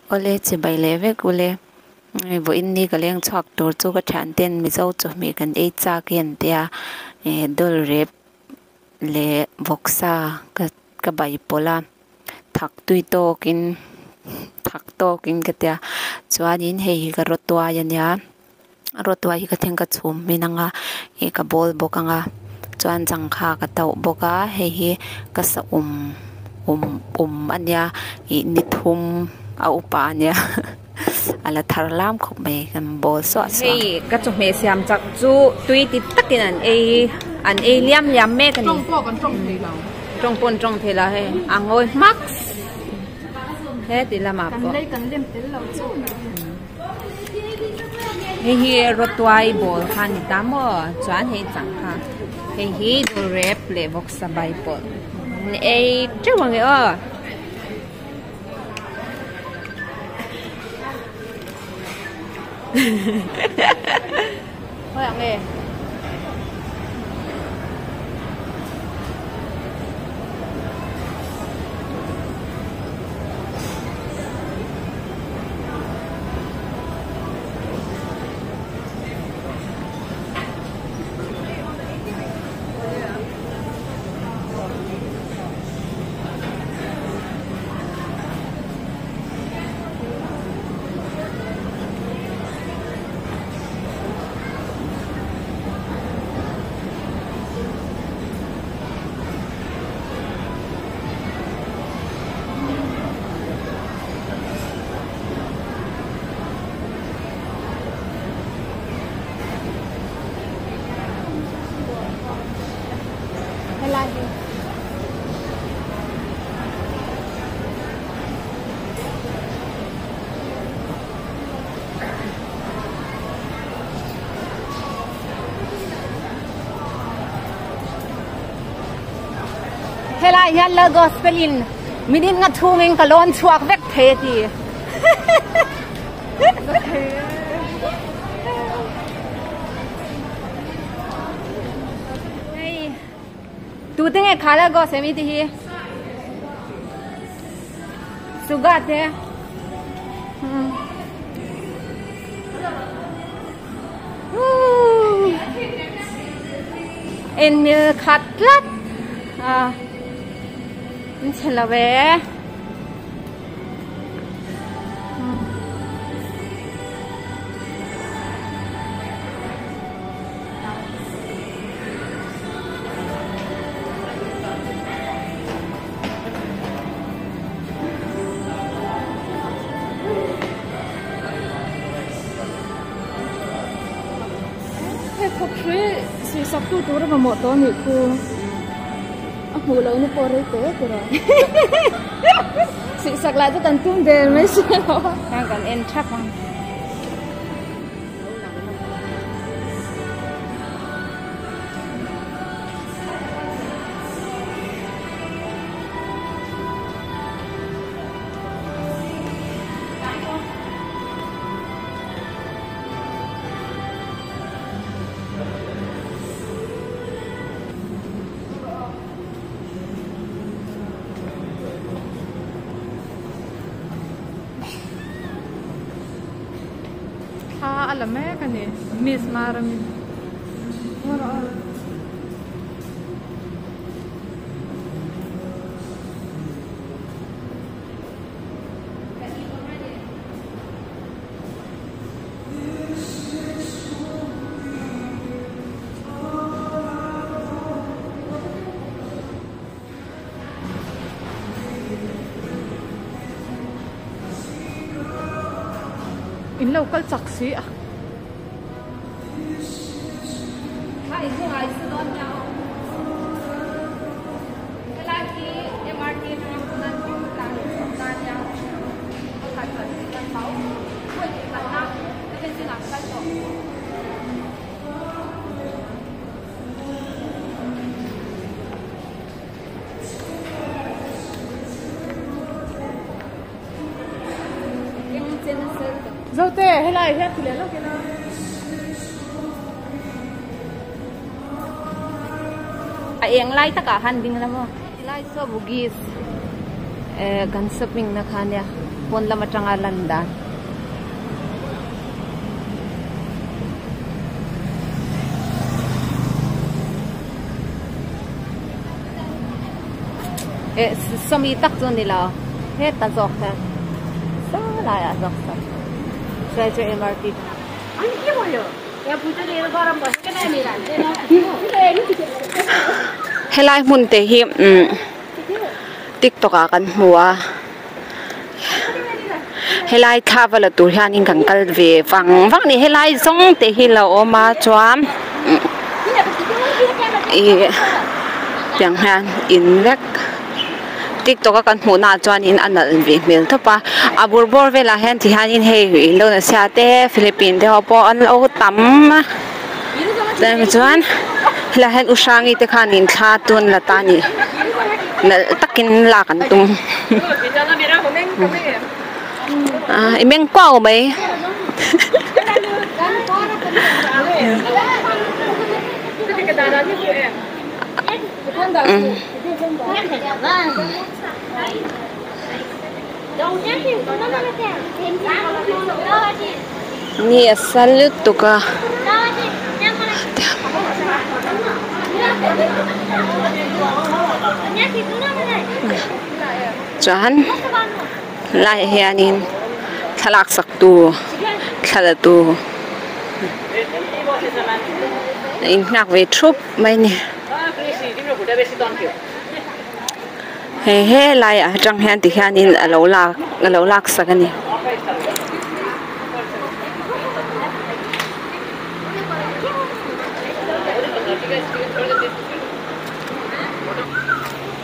Awle chibai leh vek ule. Vawiin ni ka leng chhuak tur chu ka thian ten Mizo chawhmeh kan ei chak hi an tia dawlh rep leh vawksa ka ka bai pawlh a thak tui tawkin thak tawkin ka tia chuanin hei hi ka rawtuai a nia. A rawtuai hi ka thleng ka chhum hmin anga ih ka bawl bawk anga chuan changkha ka tauh bawk a hei hi ka sa um um um a nia ih ni thum a upa a nia a la thar lam khawp mai kan bawl suah suah. Hei ka chawhmeh siam chak chu tui ti takin an ei an ei liam liam mek a ni. Tawng pawh kan tawng thei lo. Tawng pawh an tawng thei lo hei a ngawi hmaks he ti lamah pawh. Kan lei kan lem tel lo chauh a ni. Hei hi rawtuai bawl kha a ni ta maw chuan hei changkha hei hi dawlrep leh vawksa bai pawlh ei teuh ang e aw. Khawi ang e. Helai hi. Helai hian Lal Gospel in minute nga chhungin ka lawn chhuak vek thei a ti. Hei tute nge kha Lal Gospel mi te hi? Suga te. En mil khat tlat a an chhe lo ve. Hei khawp hrui sui sak tu tur a mamawh tawh anih khu a hmuh loh na pawh rei teh tur a suih sak lah chu kan tum der mai si lo a. Khan kan en thap ang. Thla a la mek a ni miss Marami. In lo kal chak si a. Zote helai hian ti leh lawk ila. A eng lai takah khan ding la maw. Tilai saw bugis kan shopping na kha nia. Pawn lam atanga lan dan. Eh sawmi tak chu ni lo heta zawk hian saw laiah zawk saw hruai chu MRT Helai hmun te hi umm tiktok ah kan hmu a helai thla va la tur hianin kan kal ve vang vang a ni helai zawng te hi lo awm a chuan ih tiang hian in vek tiktok a kan hmuh naah chuanin a nalh ve hmel tawp a a bur bawr velah hian ti hianin hei Indonesia te Philippines te ho pawh an lo tam a chuan helaiah hian u Hrangi te khanin thla chu an la ta a ni nalh takin lak an tum i meng kuau mai. Ni a sa lutuk a chuan laiah hianin thlalak sak tu thla la tu a inhnak ve thup mai a ni. He helai atang hian ti hianin a lo lak a lo lak sak a ni.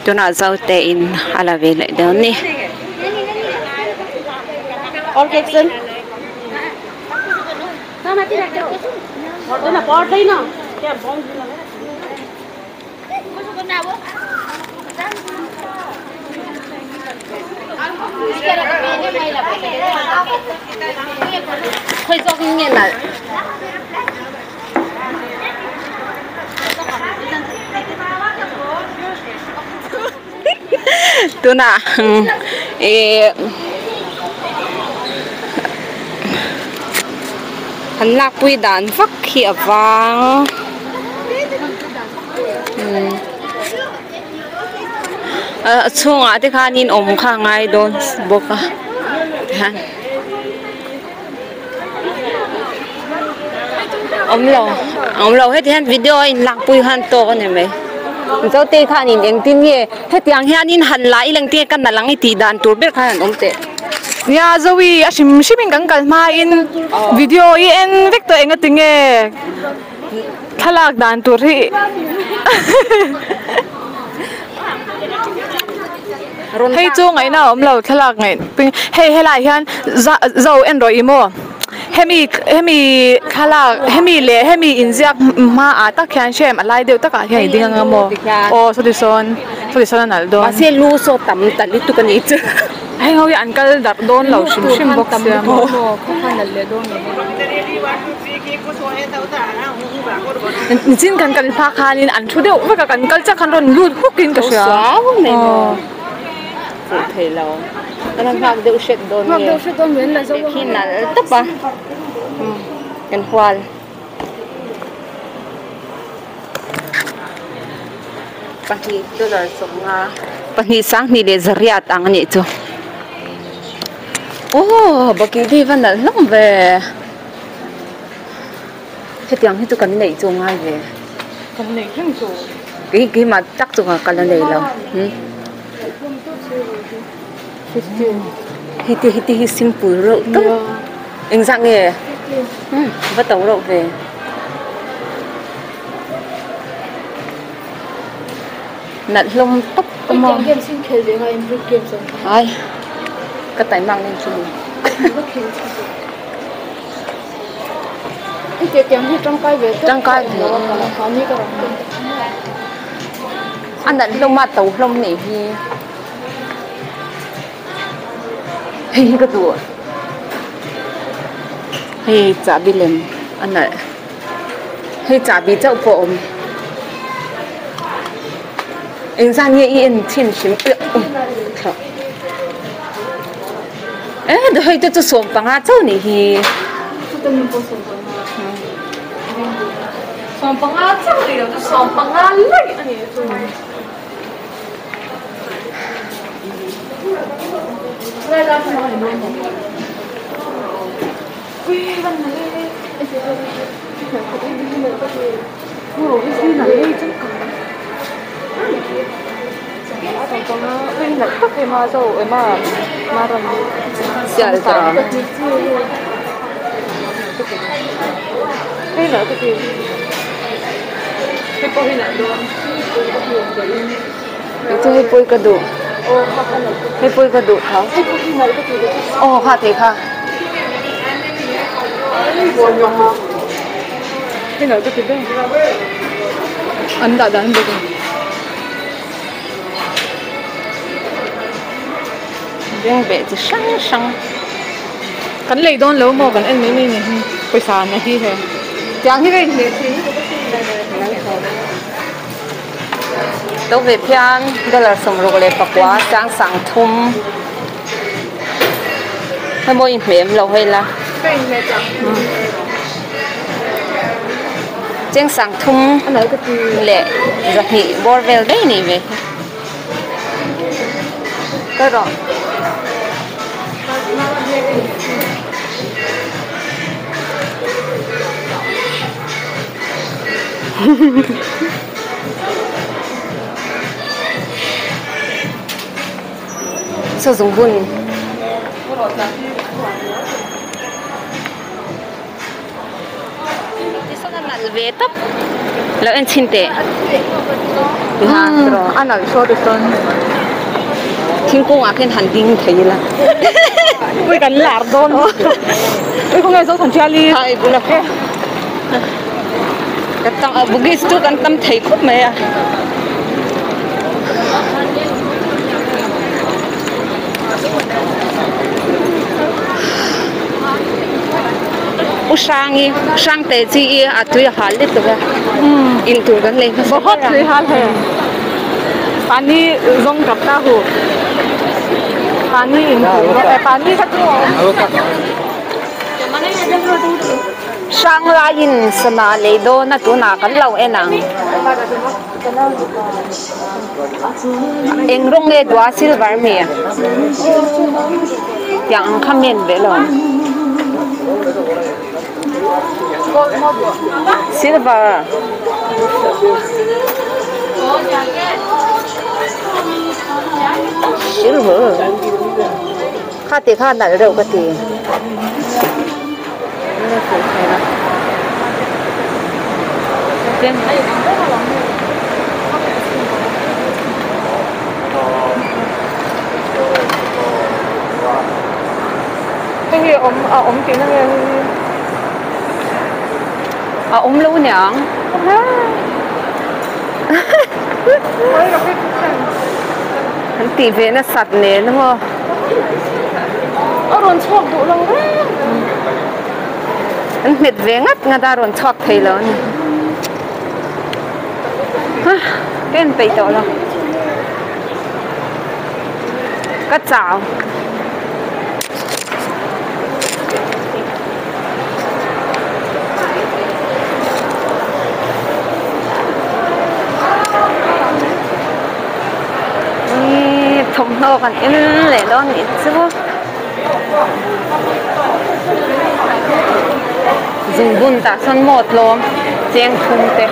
Tunah zote in a la ve leh dawn a ni. Khawi zawk in nge nalh? Tunah ih an lakpui dan vak hi a vang. A chhungah te khanin awm kha a ngai dawn bawk a tihian awm lo awm lo heti hian video a inlakpui khan tawk a ni mai Zotei khanin engtin nge hetiang hianin han la ila engtin nge ka nalh ang i tih dan tur ber khan an awm teh. Nia Zoe a hrim hrimin kan kal hmain video i en vek tawh engati nge. Thlalak dan tur hi hei chu ngaihna a awm lo thlalak ngaih hei helai hian zo en rawh i maw hemi hemi thlalak hemi leh hemi inziak hmaah tak hian hrem a lai deuh takah hian i ding ang a maw aw sawti sawn sawti sawn a nalh dawn. Mahse lu saw tam ta lutuk a nih chu. Heng ho hi an kal darh dawn lo hrim hrim bawk sia maw. Nichin kan kal hma khanin an thu deuh vek a kan kal chiah khan rawn lut huk in ka hria. Aw. Fuh thei lo. Kan han nghak deuh hret dawn nge. Khi nalh tawp a. Kan hual. Pahnih dollar sawmnga pahnih sanghnih leh zariat ang a nih chu aw bakilh te hi va nalh hlawm ve hetiang hi chu kan neih chu a ngai ve kan neih reng chu kei keimah tak chu ka la nei lo heti heti hi simple reuh tawp engzah nge va to reuh ve. Nalh hlawm tawp a maw ai ka taima ang chu tangkai ve a nalh hlawm a to hlawm nih hi hei hi ka duh hei chahbi lem a nalh. Hei chahbi chauh pawh a awm. Engzah nge i en thin hrim thla. E hei te chu 15 chauh nih hi. 15 chauh ni lo chu 15 laih a ni chu. Sial tawh. Chu hei pawh ka duh. Hei pawh ka duh tho. Aw kha thei kha. An dah dan bawk a. Bengbeh chi hrang hrang. Kan lei dawn lo maw kan en mai mai ni hi pawisa na hi he. Tiang hi ka inhmeh thin lutuk a sin. To ve phian dollar 69 sang sang thum. Hei maw inhmeh em lo hei la. Ka inhmeh chak. Cheng sang thum leh zahnih bawr vel daih ni ve hi. Ka rawh. Saw zung bun. Tisawn a nalh ve tawp. Lo en chhin teh. A nalh saw tisawn. Thingkung ah khian han ding thei ila. Ui kan lar dawn. Ui khawnge zo than thial i. Hai bula khe. Ka tang a bugis chu kan tam thei khawp mai a. U Hrangi, Hrangte chi i a tui a hal lutuk a, in tur kan lei hmasa ber a. Tui hal he. Pani zawng kap ta hu. Pani in tur eh pani kha chu a awm. Hrang laiin sana lei dawn a tunah kan lo en ang. Eng rawng nge dua silver mi tiang ang kha men ve lo silver silver kha ti kha nalh reuh ka ti. Hei hi a awm a awm tihna nge hei hi? A awm lo niang. An tih ve nasat nen maw. A rawn chhuak duh lo reng. An nghet ve ngat ngat a rawn chhuak thei lo a ni. Ha ka en peih tawh lo. Ka chau. Thawmhnaw kan en leh dawn nih chu. Zungbun tah sawn maw tlawm cheng thum te.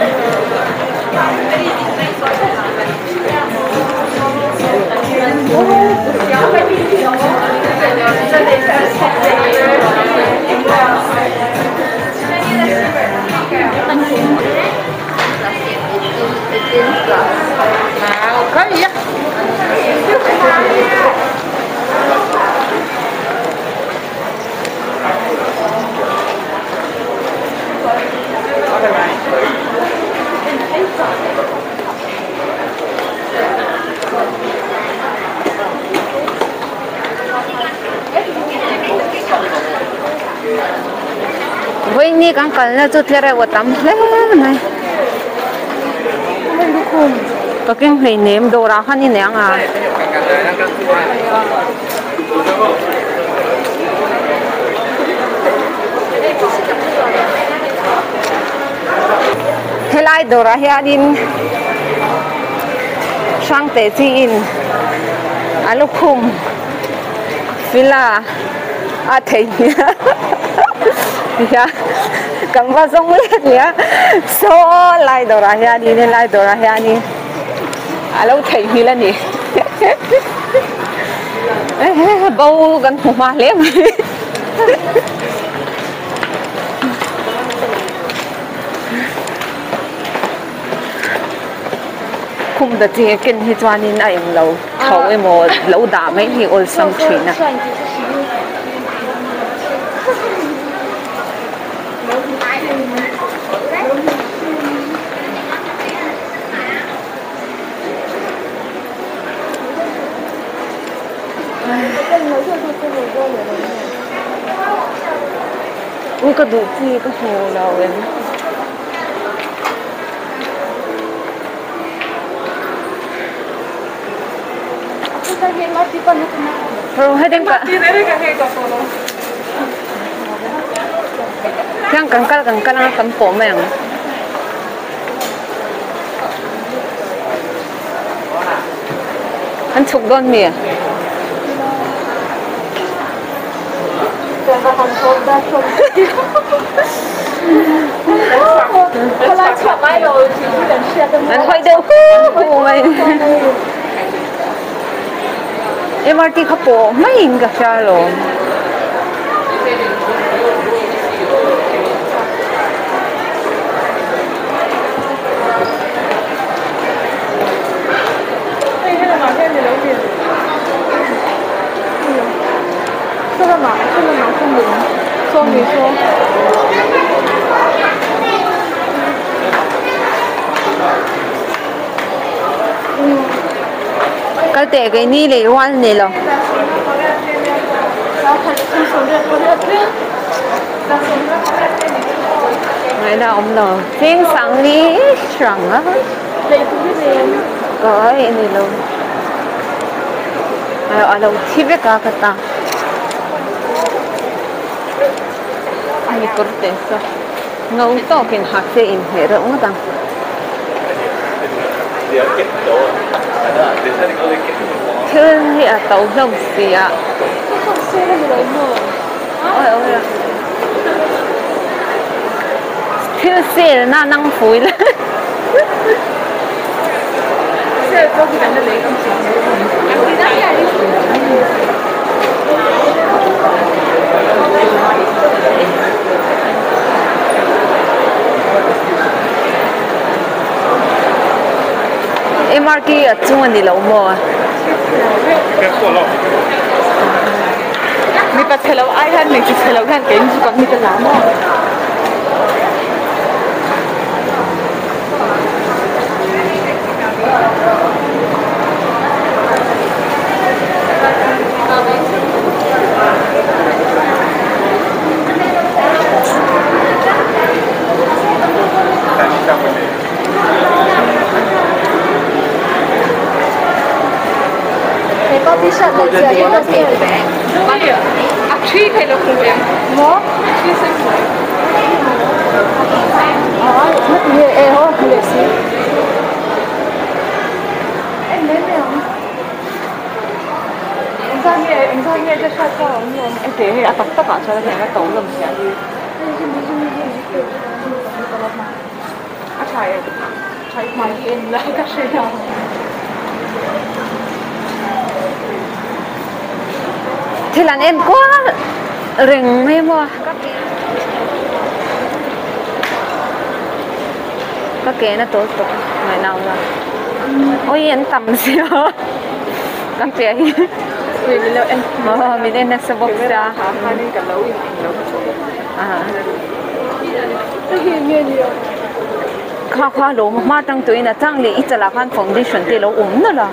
Vawiini kan kalna chu tlereuh a tam hle mai. Ka keng hleinem dawrah khan i nei ang a. Helai dawrah hianin hrangte chiin a lukhum fila a theihnghilh a kan va zawng leh nia saw lai dawrah hianin helai dawrah hianin a lo theihnghilh a ni bo kan hmu hma hle mai. Khum ta chi ken hi chuanin a eng lo tho emaw lo dah mai hi awlsam thin a. Ui ka duh chi ka hmu lo em. Hian kan kal kan kal anga kan pawh mai ang. An chhuk dawn mi? An hawi deuh hu hu mai. MRT kha pawh maiin ka hria alawm. Kal teh keini leh rual ni lo. Ngaihna a awm lo. Cheng sang ni hrang a. Kai a ni lo. A lo thi vek a ka ta. Ani kawr te saw ngo tawkin ha se inhmeh reuh ngawt ang. Thil hi a to hlauh si a. Thil sel na nang phui la. MRT a chung a ni lo maw? Mipa chhe lo ai hian hmeichhe chhe lo hian keini chu kan mit a la maw? Thil an en kual reng mai maw ka ke na tawl tawp ngaih nau la ui an tam sia ka piah hi min en nasa bawk sia. Kha kha lo hma tang tuin a chang leh i chalah khan foundation te lo awm nawlh a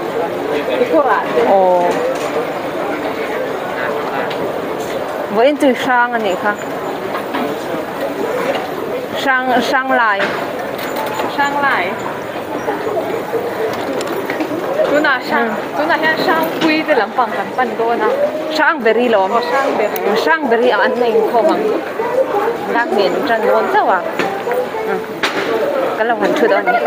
aw vawiin chu hrang a nih kha hrang hrang lai hrang lai tunah hrang tunah hian hrang pui te lampang kan pan dawn a hrang beri lawm hrang beri hrang beri ang an la inkhawm ang dak nen tan dawn chauh a. Kan lo han thu dawn a ni.